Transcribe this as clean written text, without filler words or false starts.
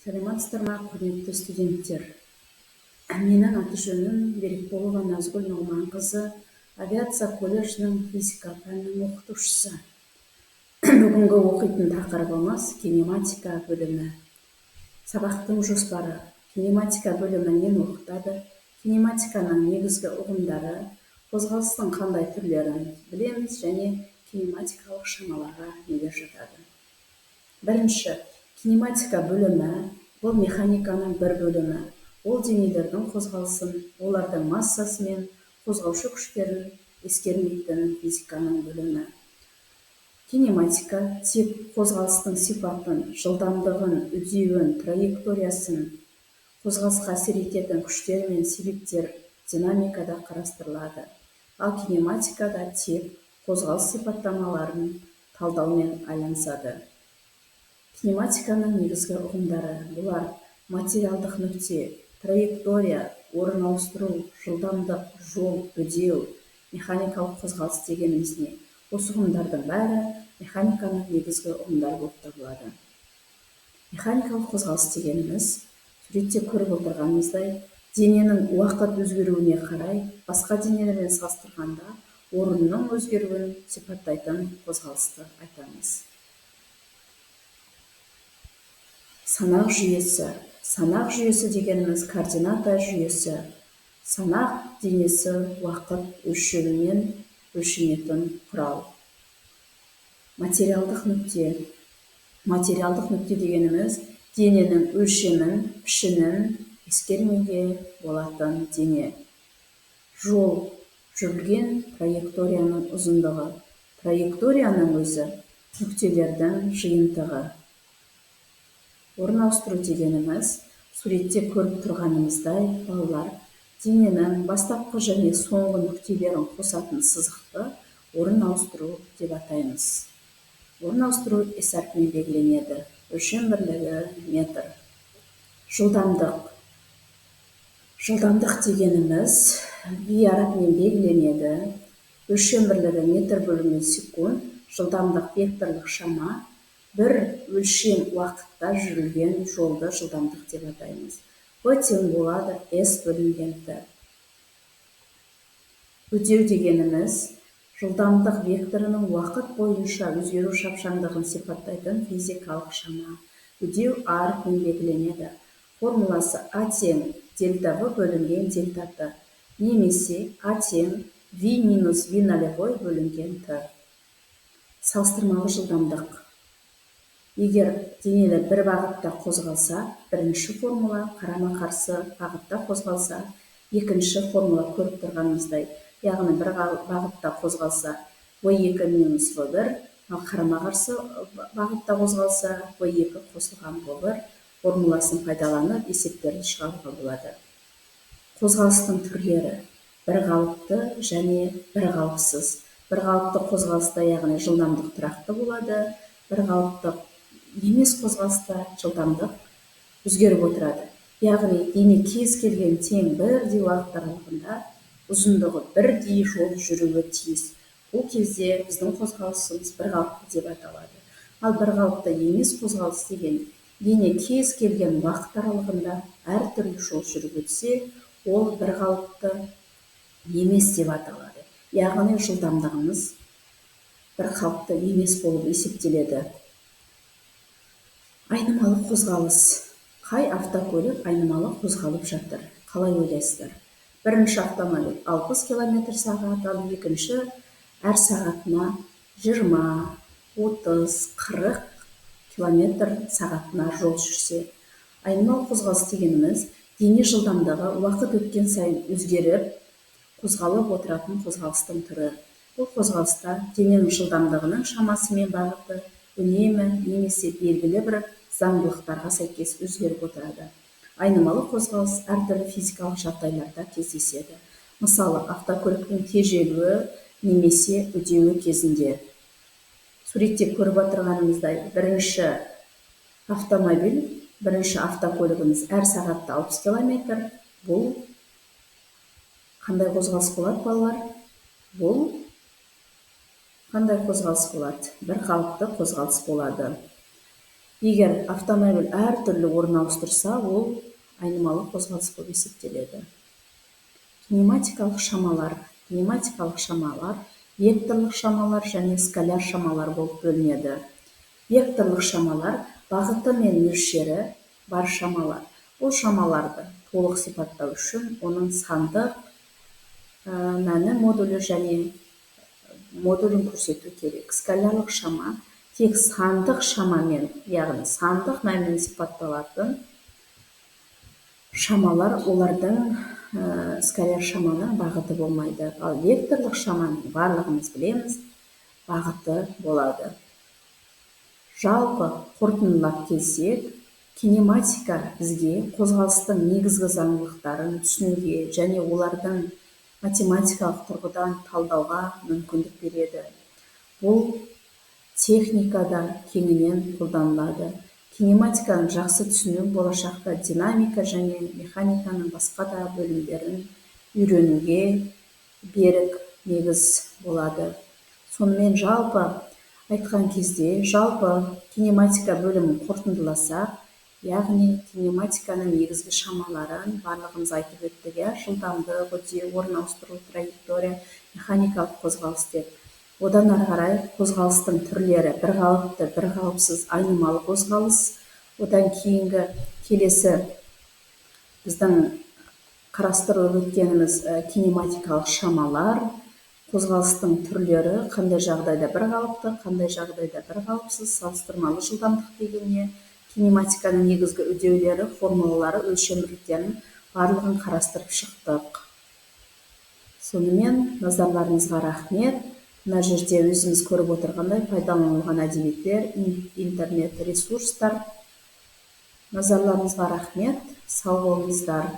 Сәлеметсіздер ме, құрметті студенттер! Менің аты-жөнім Берікболова Назгүл Нұғманқызы, авиация колледжінің физика пәнінің оқытушысы. Бүгінгі оқитын тақырыбымыз кинематика бөлімі. Сабақтың жоспары: кинематика бөлімі нені оқытады, кинематиканың негізгі ұғымдары, қозғалыстың қандай түрлерін білеміз және кинематикалық шамаларға нелер жатады. Бірінші, кинематика бөлімі бұл механиканың бір бөлімі. Ол денелердің қозғалысын, олардың массасы мен қозғаушы күштерін ескермейтін физиканың бөлімі. Кинематика тек қозғалыстың сипатын, жылдамдығын, үдеуін, траекториясын, қозғалысқа әсер ететін күштер мен себептер динамикада қарастырылады. Ал кинематикада тек қозғалыс сипаттамаларын талдаумен байланысады. Кинематиканың негізгі ұғымдары бұлар: материалдық нүкте, траектория, орын ауыстыру, жылдамдық, жол, үдеу, механикалық қозғалыс дегеніміз не? Осы ұғымдардың бәрі механиканың негізгі ұғымдары болып табылады. Механикалық қозғалыс дегеніміз, суретте көріп отырғанымыздай, дененің уақыт өзгеруіне қарай басқа денелермен салыстырғанда орнының өзгеруін сипаттайтын қозғалысты айтамыз. Санақ жүйесі. Санақ жүйесі дегеніміз координата жүйесі. Санақ денесі уақыт өлшемімен өлшенетін құрал. Материалдық нүкте. Материалдық нүкте дегеніміз дененің өлшемін, пішінін ескермеуге болатын дене. Жол жүрілген траекторияның ұзындығы. Траекторияның өзі нүктелердің жиынтығы. Орын ауыстыру дегеніміз, суретте көріп тұрғанымыздай, балалар, дененің бастапқы және соңғы нүктелерін қосатын сызықты орын ауыстыру деп атаймыз. Орын ауыстыру S әрпімен белгіленеді. Өлшем бірлігі метр. Жылдамдық. Жылдамдық дегеніміз V әрпімен белгіленеді. Өлшем бірлігі метр бөлінген секунд. Жылдамдық векторлық шама. Бір өлшем уақытта жүрілген жолды жылдамдық деп атаймыз. В тең болады S бөлінген Т. Үдеу дегеніміз жылдамдық векторының уақыт бойынша өзгеру шапшаңдығын сипаттайтын физикалық шама. Үдеу А әрпімен белгіленеді. Формуласы А тең дельта В бөлінген дельта Т немесе А тең V минус V нолевой бөлінген Т. Салыстырмалы жылдамдық. Егер денелер бір бағытта қозғалса, бірінші формула, қарама-қарсы бағытта қозғалса, екінші формула көріп тұрғанымыздай, яғни бір бағытта қозғалса V2 минус V1, ал қарама-қарсы бағытта қозғалса V2 қосылған V1 формуласын пайдаланып есептерді шығаруға болады. Қозғалыстың түрлері бір қалыпты және бір қалыпсыз. Бір қалыпты қозғалыста, яғни жылдамдық тұрақты болады, бір қалыпты емес қозғалыста жылдамдық өзгеріп отырады. Яғни дене кез келген тең бірдей уақыт аралығында ұзындығы бірдей жол жүруі тиіс. Бұл кезде біздің қозғалысымыз бір қалыпты деп аталады. Ал бір қалыпты емес қозғалыс деген дене кез келген уақыт аралығында әртүрлі жол жүріп өтсе, ол бір қалыпты емес деп аталады. Яғни жылдамдығымыз бір қалыпты емес болып есептеледі. Айнымалы қозғалыс. Қай автокөлік айнымалы қозғалып жатыр? Қалай ойлайсыздар? Бірінші автомобиль 60 км сағат, ал екінші әр сағатына 20, 30, 40 км сағатына жол жүрсе. Айнымалы қозғалыс дегеніміз дене жылдамдығы уақыт өткен сайын өзгеріп, қозғалып отыратын қозғалыстың түрі. Бұл қозғалыста дененің жылдамдығының шамасы мен бағыты үнемі немесе белгілі бір заңдылықтарға сәйкес өзгеріп отырады. Айнымалы қозғалыс әртүрлі физикалық жағдайларда кездеседі. Мысалы, автокөліктің тежелуі немесе үдеуі кезінде. Суретте көріп отырғанымыздай, бірінші автомобиль, бірінші автокөлігіміз әр сағатта 60 километр. Бұл қандай қозғалыс болады, балалар? Бұл қандай қозғалыс болады? Бір қалыпты қозғалыс болады. Егер автомобиль әртүрлі орын ауыстырса, ол айнымалы қозғалыс болып есептеледі. Кинематикалық шамалар. Кинематикалық шамалар векторлық шамалар және скаляр шамалар болып бөлінеді. Векторлық шамалар бағыты мен мөлшері бар шамалар. Бұл шамаларды толық сипаттау үшін оның сандық мәні модулі және модулін көрсету керек. Скалярлық шама тек сандық шамамен, яғни сандық мәнмен сипатталатын шамалар, олардың скаляр шаманың бағыты болмайды. Ал векторлық шаманың барлығымыз білеміз, бағыты болады. Жалпы қорытындылап келсек, кинематика бізге қозғалыстың негізгі заңдылықтарын түсінуге және олардың математикалық тұрғыдан талдауға мүмкіндік береді. Бұл техникада кеңінен қолданылады. Кинематиканы жақсы түсіну болашақта динамика және механиканың басқа да бөлімдерін үйренуге берік негіз болады. Сонымен жалпы айтқан кезде, жалпы кинематика бөлімін қорытындыласақ, яғни кинематиканың негізгі шамаларын барлығымыз айтып өттік, иә, жылдамдық, үдеу, орын ауыстыру, траектория, механикалық қозғалыс деп. Одан ары қарай қозғалыстың түрлері бір қалыпты, бір қалыпсыз, айнымалы қозғалыс. Одан кейінгі келесі біздің қарастырылып өткеніміз кинематикалық шамалар, қозғалыстың түрлері, қандай жағдайда бір қалыпты, қандай жағдайда бір қалыпсыз, салыстырмалы жылдамдық деген не, кинематиканың негізгі үдеулері, формулалары, өлшем бірліктерін барлығын қарастырып шықтық. Сонымен назарларыңызға рахмет. Мына жерде өзіміз көріп отырғандай пайдаланылған әдебиеттер, интернет ресурстар. Назарларыңызға рахмет. Сау болыңыздар.